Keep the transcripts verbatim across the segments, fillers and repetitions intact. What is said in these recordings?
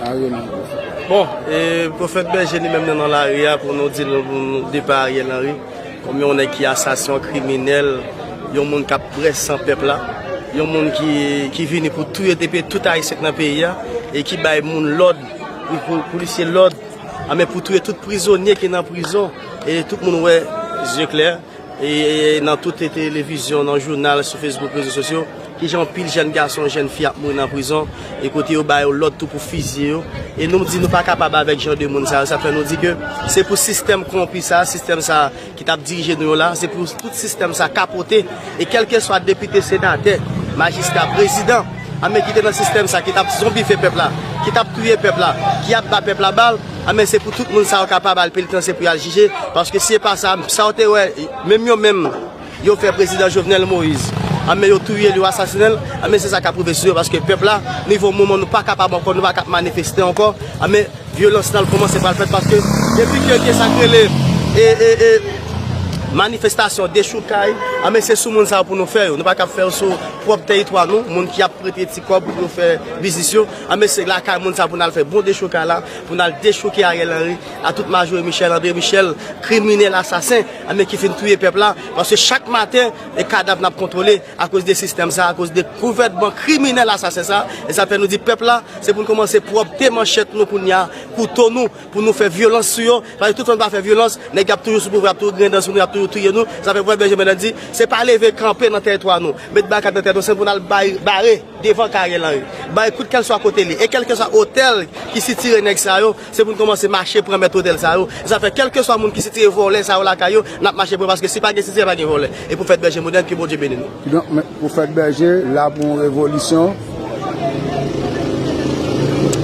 Ariel Henry. Bon, e Pwofèt Bèje li menm nan, nan lari a pou nou di nou, pou nou depa Ariel Henry. Kòm yon nèg ki asasen, yon kriminèl, yon moun k ap bwè san pèp la, yon moun ki, ki vini pou touye depi tout Ayisyen k nan peyi a, e ki bay moun lòd, pou, pou, pou li se lòd, a men pou touye tout prizonye ki nan prizon, e tout moun wè zye klè. E, e, nan tout televizyon, nan jounal, sou Facebook, rezo sosyo, kijan anpil jèn gason, jèn fi ap mouri nan prizon, e kote yo ba yo lòd tou pou fizye yo. E nou di nou pa kapab avèk jan de moun sa yo. Sa fè nou di ke se pou sistèm kowonpi sa, sistèm sa ki t ap dirije nou yo la, se pou tout sistèm sa kapote. E kèlkeswa depite, senatè, majistra, prezidan, a men ki te nan sistèm sa, ki t ap zonbifye pèp la, ki t ap touye pèp la, ki ap ba pèp la bal, a men se pou tout moun sa yo kapab al penitansye pou y al jije, paske si se pa sa, sa yo te wè, menm yo menm, yo fè prezidan Jovenel Moïse, a men yo touye l, yo asasinen l, a men se sa k ap rive sou yo, paske pèp la, nivo moman nou pa kapab ankò, nou pa kab manifeste ankò, a men vyolans nan l kòmanse pral fèt, paske depi ke gen sa k rele, e, e, e, manifestasyon, dechoukay, a men se sou moun sa yo pou nou fè yo. Nou pa kab fè yo sou pwòp tèritwa nou, moun ki ap prete ti kòb pou yo fè biznis yo, a men se lakay moun sa yo pou n al fè bon dechoukay la, pou n al dechouke Ariel Henry, a tout Majorie Michel, André Michel, kriminèl, asasen, a men ki fin touye pèp la, paske chak maten, e kadav n ap kontwole akoz de sistèm sa, akoz de gouvènman kriminèl, asasen sa, e sa fè nou di pèp la, se pou n kòmanse pwòpte manchèt nou kounye a, kouto nou, pou nou fè vyolans sou yo. Paske tout fwa nou pa fè vyolans, nèg y ap toujou sou pouvwa, y ap toujou griyen dan sou nou, y ap toujou touye nou. Sa fè Pwofèt Bèje Mendan di, se pa leve kanpe nan tèritwa nou, met barikad nan tèritwa nou, se pou n al bay, bare devan kay Ariel Henry. Bare kout kèlswa kote li. E kèlkeswa otèl ki sitire nèg sa yo, se pou n kòmanse mache pran mèt otèl sa yo. Sa fè kèlkeswa moun ki sitire vòlè sa yo lakay yo, n ap mache pran, paske si pa gen sitire, pa gen vòlè. E Pwofèt Bèje Mendan, ke Bondye beni nou. Kidonk, men, Pwofèt Bèje la pou yon revolisyon.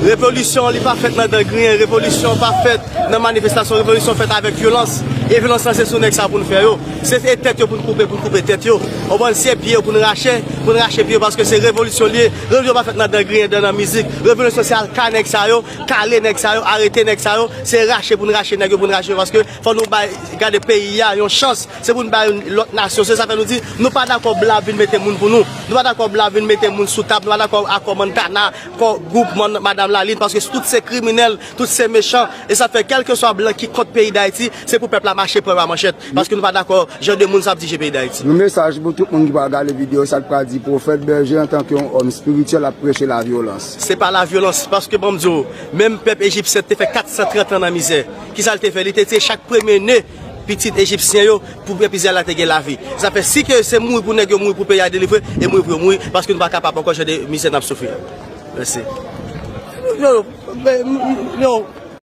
Revolisyon, li pa fèt nan dan griyen, revolisyon pa fèt nan manifestasyon, revolisyon fèt avèk vyolans. E vyolans lan, se sou nèg sa pou n fè yo. Se, se tèt yo pou n koupe, pou n koupe tèt yo. Ou konprann, se pye yo pou n rache, pou n rache pye yo, paske se revolisyon li ye. Revolisyon pa fèt nan dan griyen, dan nan mizik. Revolisyon se al ka nèg sa yo, kale nèg sa yo, arete nèg sa yo. Se rache pou n rache nèg yo, pou n rache yo, paske fò nou bay, gade peyi a yon chans. Se pou n bay yon lòt nasyon. Se sa fè nou di, nou pa dakò blan ap vin mete moun pou nou. Nou pa dakò blan ap vin mete moun sou tab. Nou pa dakò akò Montana, akò gwoup Man-, Madanm Lalin, paske tout se kriminèl, tout se mechan. E sa fè, kèlkeswa blan ki kont peyi Dayiti, se pou pèp la mache pran yo a manchèt. Paske nou pa dakò jan de moun sa ap dirije peyi Dayiti. Yon mesaj pou tout moun ki pral gade videyo sa, l pral di Pwofèt Bèje antanke yon òm espirityèl ap preche lavyolans. Se pa lavyolans, paske ban m di w, menm pèp ejipsyen te fè kat san trant an nan mizè. Kisa l te fè? Li te tiye chak premye ne pitit ejipsyen yo pou pèp Izrayèl la te gen lavi. Sa fè si ke se mouri pou nèg yo mouri pou peyi a delivre, e mouri pou yo mouri, paske nou pa kapab ankò jan de mizè n ap soufri. Mèsi. Yo, yo, yo,